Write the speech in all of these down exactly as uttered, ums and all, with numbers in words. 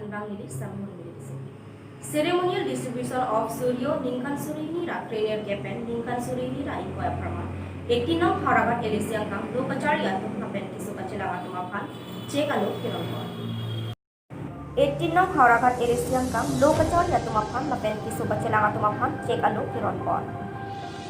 Bang neli Samuel Mili Disipi. Ceremonial distribution of Suryo ningkan suri hini ra krenerkep pen ningkan suri hini ra ingkoi apharman eighteen nong Howraghat LAC angkang lo kachari atum lapen keso kachelang atum aphan chek alo keronpon. Eighteen nong Howraghat LAC angkang lo kachari atum aphan lapen keso kachelang atum aphan chek alo keronpon.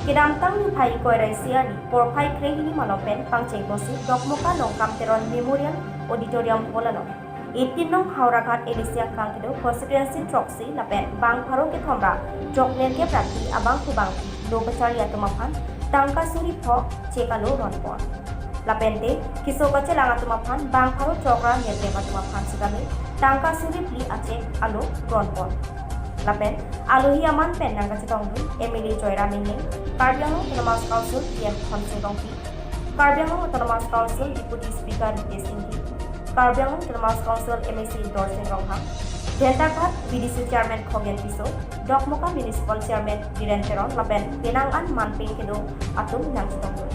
Kedamtang niphai ingkoi ra isi arni porphai krehini malom pen pangcheng bosi Dokmoka Longkam Teron Memorial Auditorium Hall along eighteen nong Howraghat LAC angkang kedo constituency throksi lapen bang pharo kethom ra throknerkep ra phli abangphu bangphi lo kachari atum aphan tangka suri pho chek alo ronpon. Lapente keso kachelang atum aphan bang pharo throk ra nerkep atum aphan sitame tangka suri phli achek alo ronpon. Lapen alohi aman pen nangkachetongdun MLA Joyram Engleng, Karbi Anglong Autonomous Council EM Khonsing Rongpi, Karbi Anglong Autonomous Council Deputy Speaker Ritesh Enghi, Karbi Anglong Autonomous Council MAC Dorsing Ronghang, Dhentaghat VDC Chairman Khogen Tisso, Dokmoka Municipal Chairman Biren Teron lapen penang an manpeng kedo atum nangchetongdun.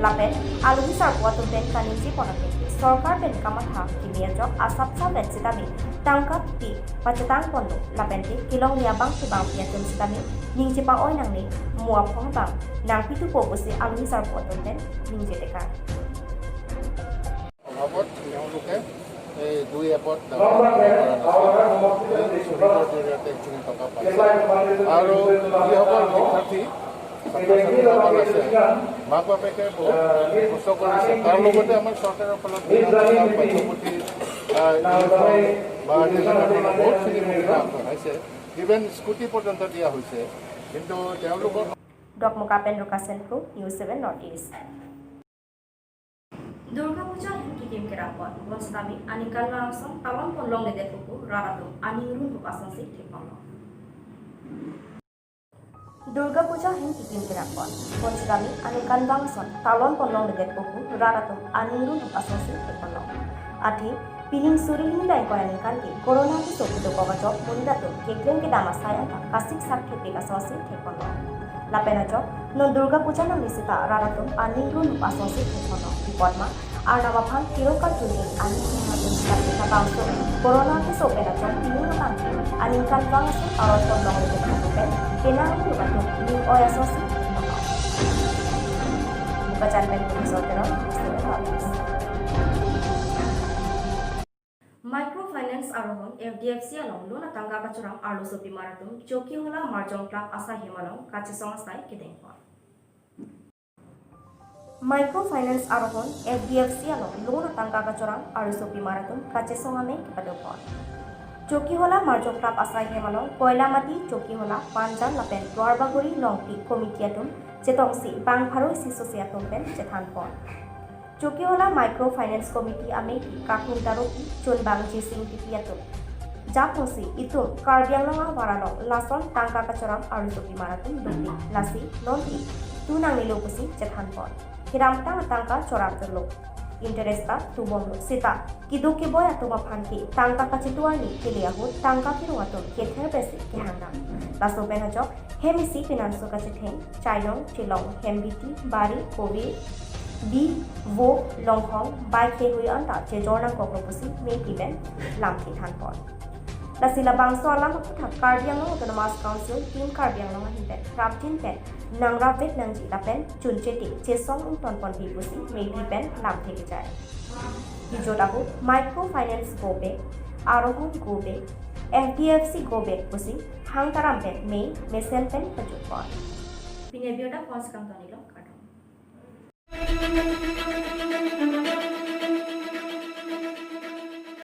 Lapen alohi sarpo atum pen kaningjepon aphi sorkar pen kamatha kimi ajok asapsa pen sitame tangka ti pachetangponlo lapente kelong ni abangphu bangphi atum sitame ningje pa-oi nangne, mo aphong bang nangpithupo pusi alohi sarpo atum pen ningje tekang. অভাৱত তেওঁলোকে এই দুই এপদ ডাঙৰ ডাঙৰ কৰা নাছিল। এই শ্ৰমিকৰ জৰিয়তে এইখিনি টকা পাইছে। আৰু যিসকল শিক্ষাৰ্থী, ছাত্ৰ ছাত্ৰীসকল আছে, মাক বাপেকে বহুত কষ্ট কৰিছে। তাৰ লগতে আমাৰ চৰকাৰৰ ফালত বিনা মূলীয়া পাঠ্যপুথি, আহ, ইউনিফৰ্ম বা তেনেধৰণৰ বহুতখিনি সুবিধা আগবঢ়াইছে। ইভেন স্কুটি পৰ্যন্ত দিয়া হৈছে। কিন্তু তেওঁলোকৰ Dokmoka pen Rukasen Kro, News seven North East. Durga Puja ahin kikim kerapon, bonsitame aningkanvang ason talon ponlongledet pupu rat atum aning runhup asonsi thekponlo. Durga Puja ahin kikim kerapon, bonsitame aningkanvang ason talon ponlongledet pupu rat atum aning runhup asonsi thekponlo. Athe pining suri hini ra ingkoi aningkan ke corona keso kedokok ajok monit atum keklem kedam asai anta kasiksak thepik asonsi thekponlo. Lapen ajok non Durga Puja nangli seta rat atum aning runhup asonsi thekponlo. Pi apot ma Arnam aphan kiro karjuji aning hini atum sitame labangso corona keso pen ajok pining abang ke aningkanvang ason talon ponlongledet pupu pen penang runhup atum ning oi asonsi thekponlo. Bokajan pen Bhuvneswar Teron, News seven North East. Microfinance Arohon, MFI, along loan atangka kachoram arloso pimar atum Chokihola Marjong Club asai hem along kachesong asai kedengpon. Microfinance Arohon, MFI, along loan atangka kachoram arloso pimar atum kachesong amei kepadopon. Chokihola Marjong Club asai hem along Koilamati, Chokihola, Panjan lapen Duarbagori Longpi committee atum chetongsi bang pharo isi sosi atum pen chethanpon. Chokihola Microfinance Committee amei Kakung Taropi, chunbang Jising Tipi atum japhosi itum Karbi Anglong ahavar along lason tangka kachoram arloso pimar atum dukti, lasi loan ti tu nangnelo pusi chethanpon. Kedamtang atangka choram dolo, interest ta tubomlo, seta keduk keboi atum aphan ke tangka kachitu arni kele ahut tangka kerung atum kether pensi kehangdam. Laso pen ajok hem isi penanso kachetheng, chainong, chelong, hem biti, bari, kove, bi, vo, longhong, bai, khehui anta chejor nangkoklo pusi mei pi pen lamthe thanpon. Lasi labangso alam aphuthak Karbi Anglong Autonomous Council, Team Karbi Anglong ahin pen prapjin pen nangrapvek nangji lapen chunchete chesong ingtonponji pusi mei pi pen lamthe kejai. Bijot ahut Microfinance go back, Arohon go back, MFI go back pusi hang taram pen mei mesen pen pajutpon. Pini abirta pon si kangton-iklo, kardom.